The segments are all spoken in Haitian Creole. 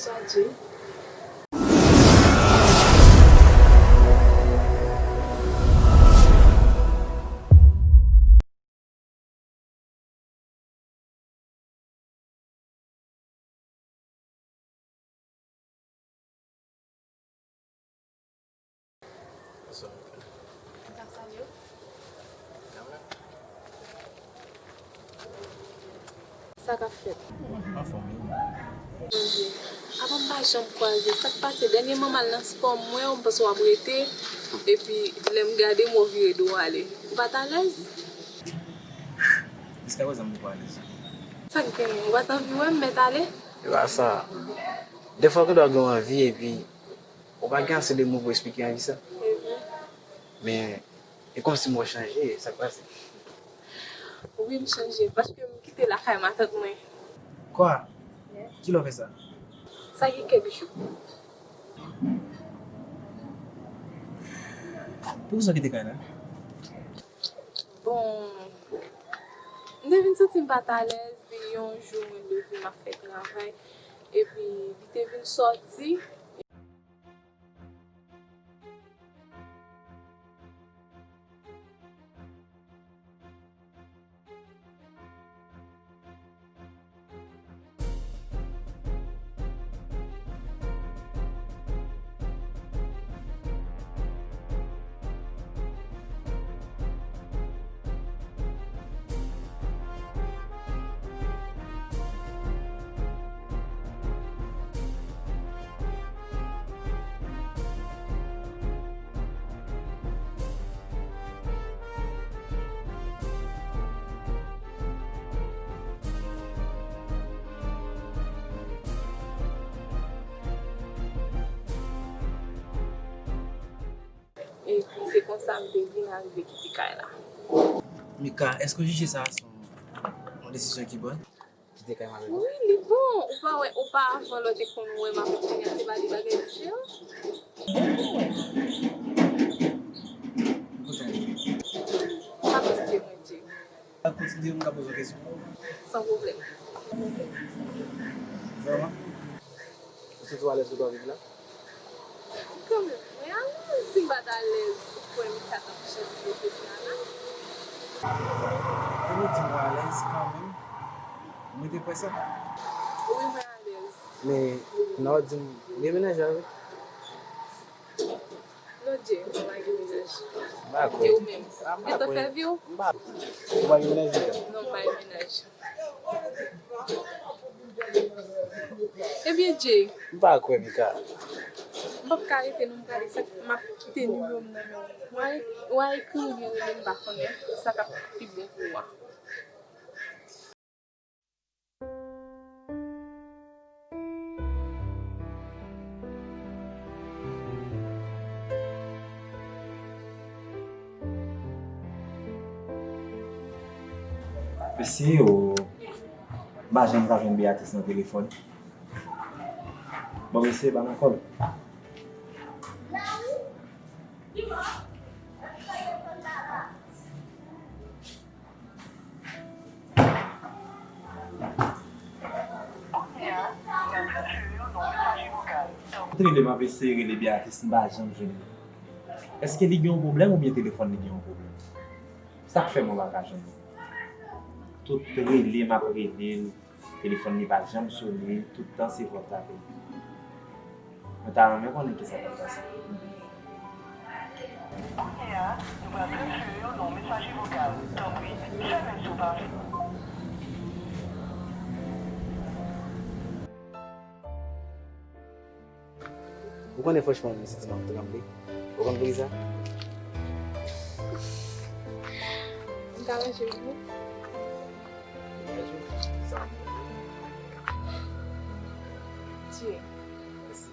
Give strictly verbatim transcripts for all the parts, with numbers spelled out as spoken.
Bonswa, Jay. Sa k ap fèt? Anfòm, wi. Bondye. Apa m pa janm kwaze. Sa k pase? Dènyèman m al nan spò, m wè w, m panse w ap rete. Epi, lè m gade m, w vire do w ale. Ou pa t alèz? Jiskaprezan, m poko alèz. Sa k genyen? Ou pa t anvi wè m, mèt ale? E pa sa. Dèfwa, ou gen dwa gen anvi, epi ou pa gen ase de mo pou eksplike anvi sa. Men, e kòmsi m wè w chanje, sa k pase? Wi, m chanje, paske m kite lakay matant mwen. Kwa? Kilè w fè sa? Sa gen kèk jou. Poukisa w kite kay la? Bon, m te vin santi m pa t alèz, yon jou mwen leve m ap fè travay, epi li te vin sòti. Epi se konsa m te vin arive kite kay la. Mika, èske w jije sa se yon, yon desizyon ki bòn? Kite kay m avèk ou? Wi, li bon. Ou pa wè, oparavan lè w te konn wè m avèk nèg la, se pa de bagay diferan. Kote l ye? Pa pastye mwen, Jay. Kontinye, m ka poze w kesyon? San pwoblèm. Vrèman? Ou santi w alèz kote w ap viv la? Kanmenm, mwen alèz. Si m pa t alèz, ou kwè Mika t ap chanje jodi a la? Depi w di m w alèz kanmenm, mwen te kwè sa. Wi, mwen alèz. Men, nan w di m, ou gen mennaj la, wi. Non, Jay, mwen pa gen mennaj. M pa kwè. E ou menm? Ou gentan fè vi w? M pa. Ou pa gen mennaj, Mika? Non, m pa gen mennaj. Ebyen, Jay. M pa kwè, Mika. M p ap ka rete non, m prale, sa m ap kite nimewo m nan men w. W a, w a ekri oubyen rele m, m pa konnen sa k ap pi bon pou ou a. Mesye, o, m pa janm ka jwenn Beatrice nan telefòn. Bon, mesye, ban m kòl. Kounye a, n ap transfere w nan yon mesaje vokal. Tanpri. M ap eseye rele Beatrice, m pa janm jwenn li. Èske li gen yon pwoblèm oubyen telefòn li gen yon pwoblèm? Sa k fè mwen pa ka jwenn li? Tout rele, m ap rele l. Telefòn li pa janm sone, tout tan se vòt la ke li. Mwen ta renmen konnen kisa k ap pase. Kounye a, nou pral transfere w nan yon mesaje vokal. Tanpri, fèmen si w pa vle. Ou konnen franchman, m santi m ap tranble. Ou konn poukisa? M ka ranje pou ou? Ranje? Sa? Dye. Mèsi.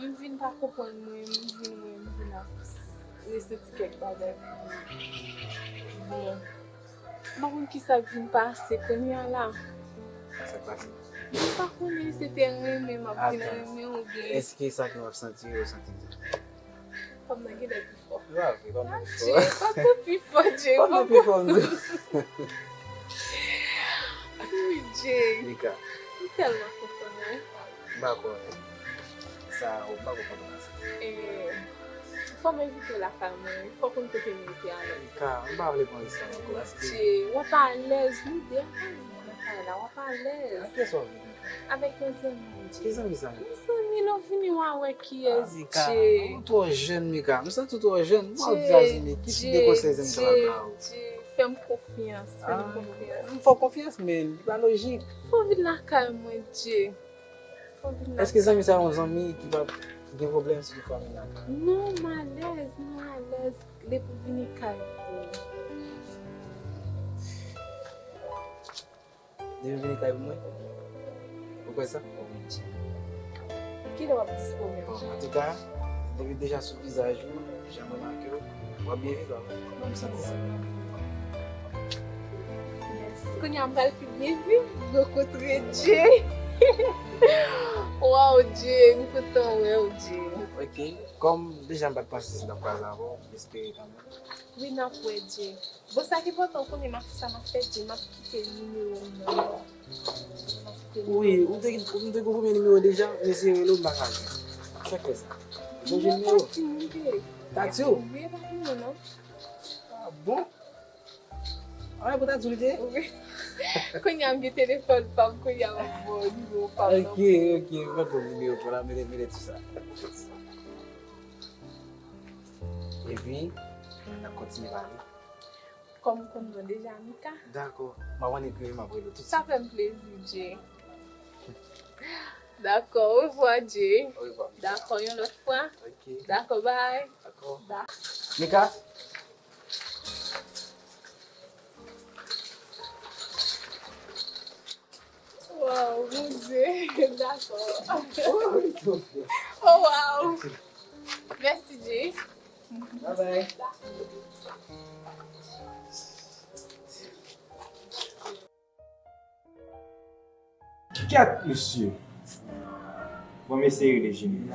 M vin pa konprann mwen, m vin wè, m vin ap resanti kèk bagay. Bon. M pa konn kisa k vin pase kounye a la. Sa k pase? M pa konnen si se te renmen m ap vin renmen oubyen. Èske sa ke w ap santi, ou santi l tou? Kòm nan genlè pi fò. Se pa vre, kòm nan pi fò. Adje, pa twò pi fò, Jay. Kòm nan pi fò, m di w. Wi, Jay. Mika, M tèlman kontan, wi. M pa kwè. Sa, ou pa konprann sa. E, fò m envite w lakay mwen, wi. Fò w konn kote m rete avè m. Mika, m pa vle pran risk sa ankò, paske Jay, w ap alèz, nou de ap viv lakay la, w ap alèz. Ak kiyès w ap viv? Avèk yon zanmi m, Jay. Ki zanmi sa? Yon zanmi, lè w vini, w a wè kiyès, Jay. Ah, Mika, ou twò jèn, Mika. M santi w twò jèn. M ap di sa, zanmi, ki tip de konsèy zanmi sa pral ba ou? Jay, fè m konfyans, fè m konfyans. M fè w konfyans, men li pa lojik. Fò w vin lakay mwen, Jay. Èske zanmi sa yon zanmi ki p ap gen pwoblèm si li fè w vin lakay? Non, m alèz, m alèz. Depi w vini kay mwen. Depi w vini kay mwen? Ou kwè sa? Kilè w ap dispo menm? Bon, antouka, depi deja sou vizaj ou, jan m remake w, w ap byen viv avè m. Mwen, m santi sa. Yes. Kounye a, m pral pi byen viv, rankontre Jay. Waw, Jay, m kontan wè w, Jay. Ok, kòm deja m pa t panse si n ap kwaze avè w, m espere kanmenm. Wi, n ap wè, Jay. Bon, sa ki enpòtan, w konnen m ap, sa m ap fè, Jay, m ap kite nimewo m nan. Wi, ou te, ou te gen premye nimewo deja, m eseye rele w, m pa ka jwenn. Sa k fè sa? Ou chanje nimewo? Tati m te. Tati w? Wi, e pa pou mwen, non. Ah bon? Ah, pou Tati w li te? Wi. Kounye a m gen telefòn pa m, kounye a m ap ba w nimewo pa m nan. Ok, ok, m ap ba w nimewo pa w la, mete, mete tout sa. Epi, n ap kontinye pale. Kòm ou konn non deja, Mika. Dakò. M ap annik rele, m ap rele w tout. Sa fè m plezi, Jay. Dakò, orevwa, Jay. Orevwa, Mika. Dakò, yon lòt fwa. Ok. Dakò, bye. Dakò. Mika? Waw, Bondye, dakò. Oh, waw. Mèsi, Jay. Bye bye. Kèt, mesye. Bon, mesye, rele Jimmy.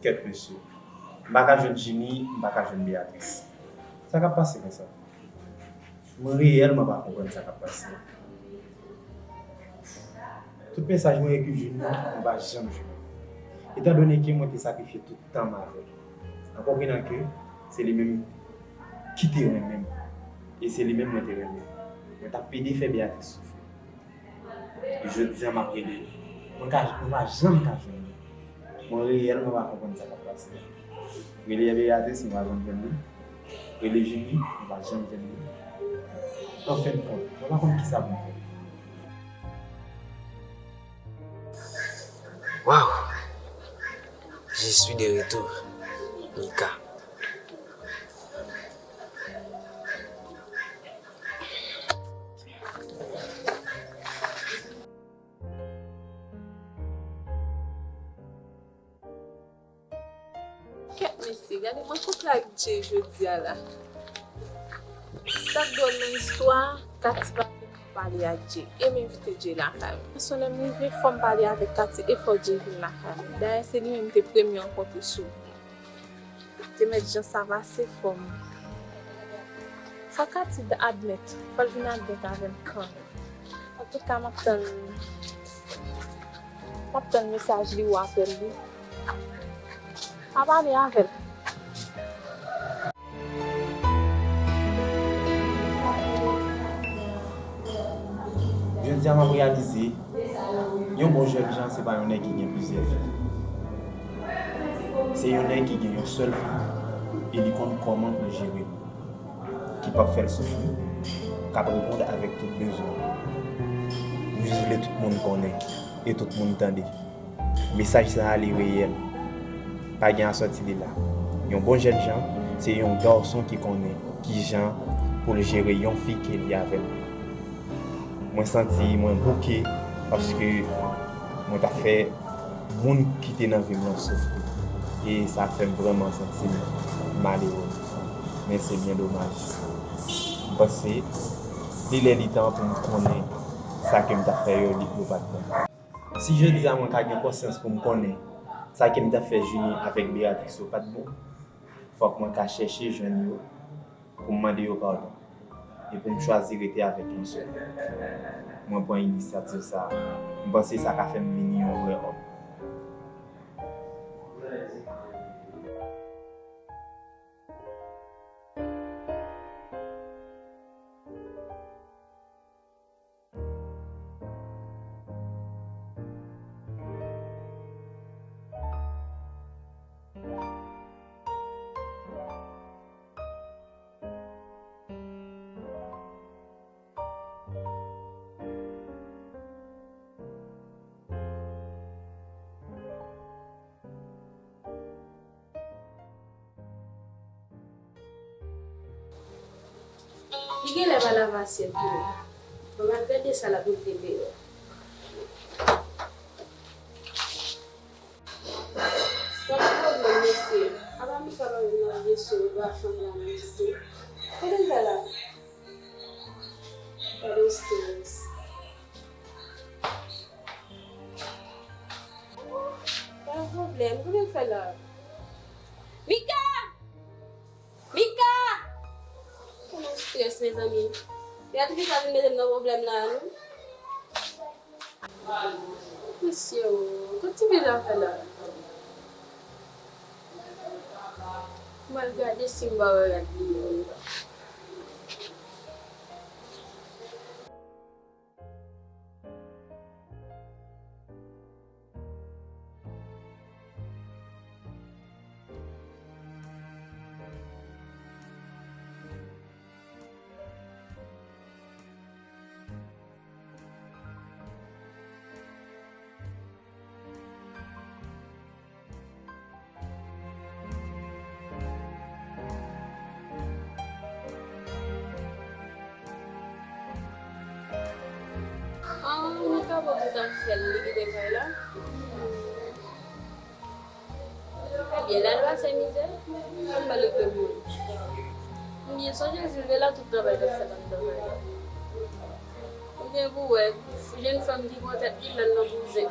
Kèt, mesye. M pa ka jwenn Jimmy, m pa ka jwenn Beatrice. Sa k ap pase konsa? Mwen reyèlman pa konprann sa k ap pase. Tout mesaj mwen epi Jimmy, mwen pa janm jwenn. Etandone ke mwen te sakrifye tout tan m avè l, an konprenan ke se li menm ki te renmen m, e se li menm mwen te renmen. Mwen t ap pede fè Beatrice soufri. E jodi a m ap rele l. Mwen ka, mwen pa janm ka jwenn li. Mwen reyèlman pa konprann sa k ap pase a. Rele Beatrice, mwen pa janm jwenn li. Rele Jimmy, mwen pa janm jwenn li. Anfendkont, mwen pa konn kisa pou m fè. Waw! Je suis de retour, Mika. Kèt mesye, gade mwen koupe ak Jay jodi a la. Sa k dwòl nan istwa a, Katy pa vle pou m pale ak Jay, e m envite Jay lakay mwen. Sou lè m rive, fò m pale avèk Katy e fò Jay vin lakay mwen. Dayè, se li menm m te premye rankontre sou wout mwen. Te mèt jan sa pase, fò m, fò Katy admèt, fò l vin admèt avè m kanmenm. Antouka, m ap tann, m ap tann mesaj li ou apèl li. M a pale avè l. Jodi a, m ap reyalize, yon bon jèn jan, se pa yon nèg ki gen plizyè fi. Se yon nèg ki gen yon sèl fi, e li konn kòman pou l jere l. Ki p ap fè l soufri, k ap reponn avèk tout bezwen. M jis vle tout moun konnen e tout moun tande. Mesaj sa a, li reyèl. Pa gen asòti de la. Yon bon jèn jan, se yon gason ki konnen kijan pou l jere yon fi ke li avè l. Mwen santi mwen bouke paske mwen t ap fè moun ki te nan vi m nan soufri. E sa fè m vrèman santi m malere. Men se byen domaj. M panse li lè li tan pou m konnen sa ke m t ap fè yo, li, yo pa t bon. Si jodi a mwen ka gen konsyans pou m konnen sa ke m t ap fè Junie avèk Béatrice yo pa t bon, fòk mwen ka chèche jwenn yo pou m mande yo padon e pou m chwazi rete avèk yon sèl. Mwen pran inisyativ sa a. M panse sa ka fè m vini yon vrè òm. Li genlè pa lave asyèt yo. Bon, m al gade sa l ap mete deyò. Pa gen pwoblèm, mesye. Apa Mika pa vin lave veso, li pa fanm la menm ditou. Kote l fè la? Gade yon strès. Pa gen pwoblèm, kote l fè la? Mika! Mika! Kòman strès, mezanmi? Beatrice a vin mete m nan pwoblèm la, non? Mesye o, kot ti medam fè la? M al gade si m pa wè rad li menm. Ah, nou ka pran tout afè l, li kite kay la. Ebyen, lalwa se mizè, ann pale de moun. M byen sonje Zilvela tout travay l ap fè anndan kay la. Ou gen pou wè, jèn fanm ki pran tèt li lè l nan bouzen.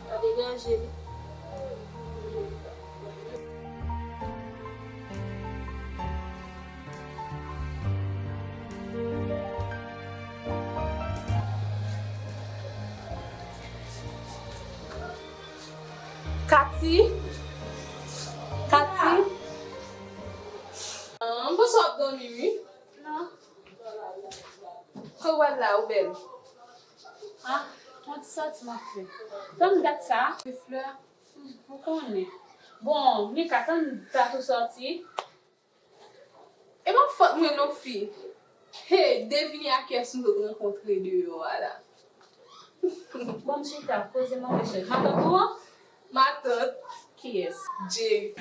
Pa degaje li. Katy? Katy? Ah, m panse w ap dòmi, wi. Non. Kòman w la, ou bèl? Ah, yon ti sòti m ap fè. Tann dat sa. Flè, hmm, ou konnen. Bon, Mika, tann dat ou sòti. E pa fòt mwen non, fi. Hey, devine a kiyès m sot rankontre deyò a la. Bon, m chita, poze m anlè chèz. Matant ou an? Matant. Kiyès? Jay.